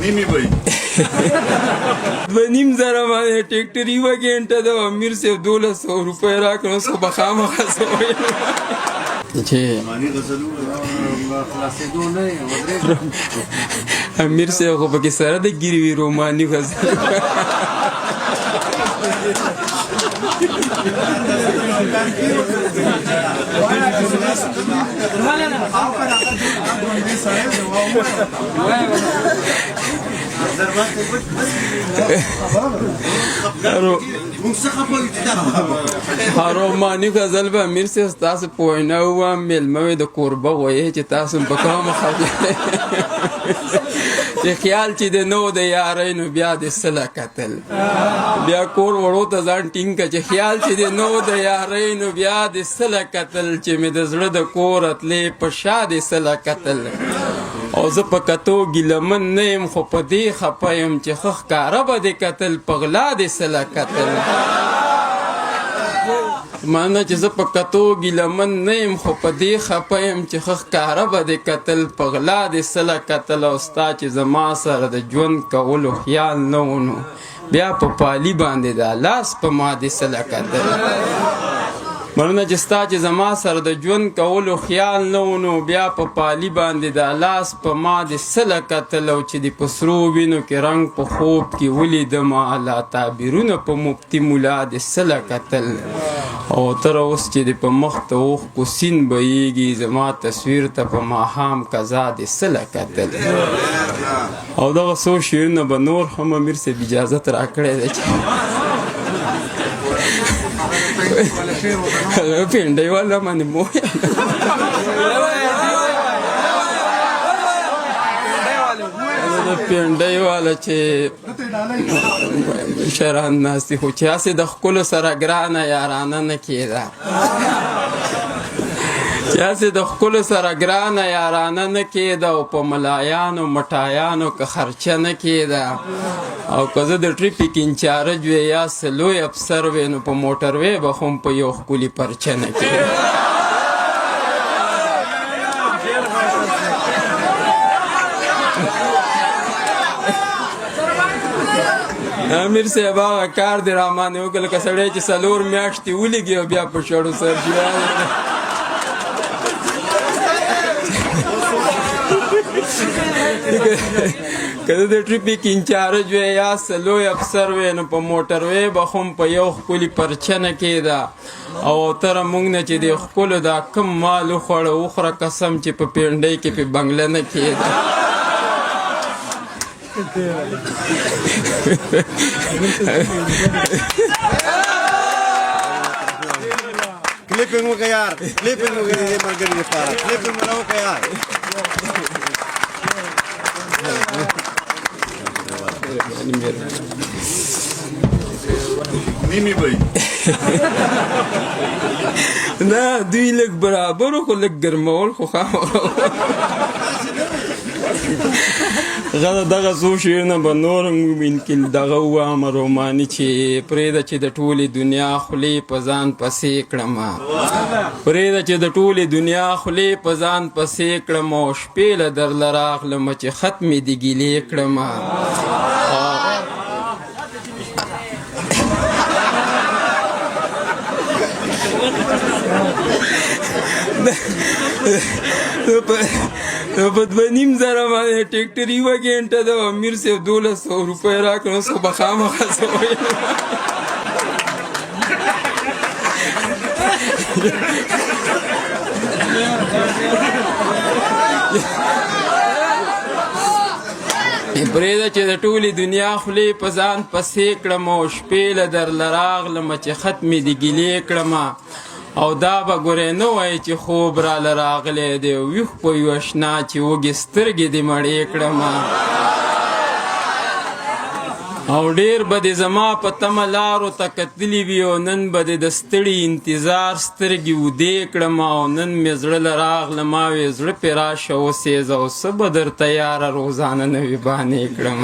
نیمې به 2,500 باندې ټریکټر یوه ګنټه ده، امیر صاحب 1200 روپۍ راکړه، اوس خو به خامخا څه ویل چې خلاصېدو نه امیر صاحب خو پکې سره د ګیرې وي روماني غزل. روماني غزل به امیر صاحب ستاسو په وینا ووایم، مېلمه وي د کوربه غویی چې تاسو هم په کومه خبره چې خیال چې د نو د یارۍ نو بیا د سله قتل، بیا کور وړو ته ځان ټینګ که چې خیال چې د نو د یارۍ نو بیا د سله قتل، چې مې د زړه د کور تلې په شا د سله قتل. او زه په کتو ګیله من نه یم، خو په دې خپه یم چې ښه ښکاره به دې کتل، په غلا دې سله کتل. مننه چې زه په کتو ګیله من نه یم، خو په دې خپه یم چې ښه ښکاره به دې کتل، په غلا دې سله کتل. او ستا چې زما سره د ژوند کولو خیال نه و نو بیا په پالي باندې دا لاس په ما دې سله کتل. مننه چې ستا چې زما سره د ژوند کولو خیال نه و نو بیا په پالي باندې دا لاس په ما دې سله کتل. او چې د په سرو وینو کې رنګ په خوب کې ولیدم، لا تعبیرونه په مفتي مولا دې سله کتل. او تر اوس چې د په مخ ته اوښکو سیند بهیږي، زما تصویر ته په ماښام قضا دې سله کتل. او دغه څو شعرونه به نور هم امیر صاحب اجازت راکړی دی چې هغه پنډۍ والا باندې مو د پنډۍ والا چې شران ناست دي، خو چې هسې د ښکلو سره ګرانه یارانه نه کېده، چې هسې د ښکلو سره ګرانه یارانه نه کېده، او په ملایانو مټایانو که خرچه نه کېده. او که زه د ټریفیک انچارج وی یا څه لوی افسر وی نو په موټروی به هم په یو ښکلي پرچه نه کېده. امیر صاحب هغه کار دې رامانې وکړ لکه سړی چې 4 میاشتې ولګي او بیا په شړو سر شي. که د ټریفیک انچارج وی یا څه لوی افسر وی نو په موټروی به هم په یو ښکلي پرچه نه کېده. او تر موږ نه چې د ښکلو دا کم مال وخوړه، وخوره قسم چې په پنډۍ کې په بنګله نه کېده. کلیپینګ وکړه یار، کلیپینګ وکړه د دې ملګري لپاره، کلیپینګ ولا وکړه یار. نیمې به نه دوی لږ برابر خو لږ ګرمول خو خامخا غره. دغه څو شعرونه به نور هم ممکن دغه ووایم روماني چې پرېږده چې د ټولې دنیا خولې په ځان پسې کړم، پرېږده چې د ټولې دنیا خولې په ځان پسې کړم، او شپې له درله راغلم چې ختمې دې ګیلې کړم. په 2,500 باندې ټریکټر یوه ګنټه ده، امیر صاحب 1200 روپۍ راکړه، اوس خو به خامخا څه ویل. پرېږده چې د ټولې دنیا خولې په ځان پسې کړم، او شپې له درله راغلم چې ختمې دې ګیلې کړم. او دا به ګورې نه وایي چې خوب راله راغلی دی، ویښ په یو اشنا چې وږې سترګې دې مړې کړم. او ډېر به دې زما په تمه لارو ته کتلي وي، او نن به دې د ستړي انتظار سترګې ودې کړم. او نن مې زړه له راغله، ما وې زړه پې راشه وسېځه، او څه به درته یاره روزانه نوې بانې کړم.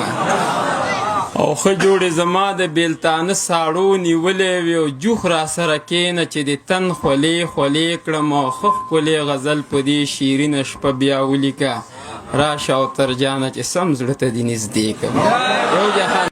او ښه جوړې زما د بېلتانه ساړو نیولی وي، او جوخ را سره کښېنه چې د تن خولې خولې کړم. او ښه ښکلی غزل په دې شیرینه شپه بیا ولیکه. راشه او تر جانه چې سم زړه ته دې نږدې کړم یو جهان.